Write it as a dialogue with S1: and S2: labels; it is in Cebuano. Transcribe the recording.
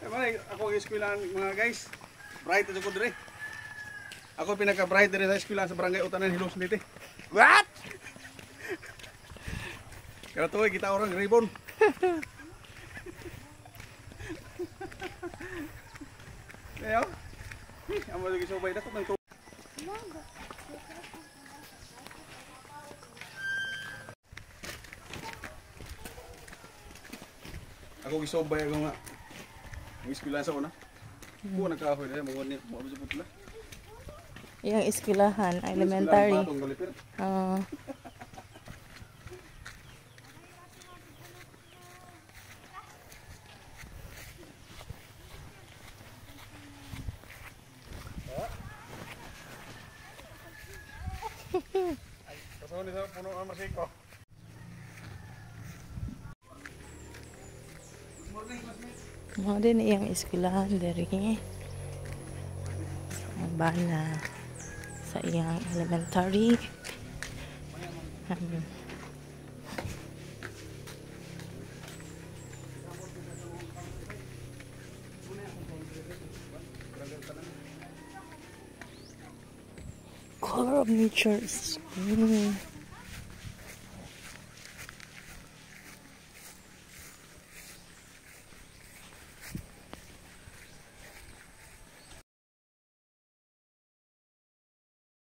S1: Eh, mare, ako ang eskwelahan, mga guys. Bright ako dire. Ako pinaka-bright dire sa eskwelahan sa Barangay Utanan, Hilos Leyte.
S2: What?
S1: Kaya tuloy kita orang ribbon. Ayo. Amo lagi sobay dakot ng tubig. Ako gisobay ako nga. Ang eskwelahan sa una. Kuha na kahoy na mo ni mo sa putla.
S3: Iyang eskwelahan, elementary.
S1: Batong galipir.
S3: Ah.
S1: Kasaw ni sa puno ang masiko.
S3: Mao din iyang eskwelahan diri. Ang bana sa iyang elementary. Color of nature is green.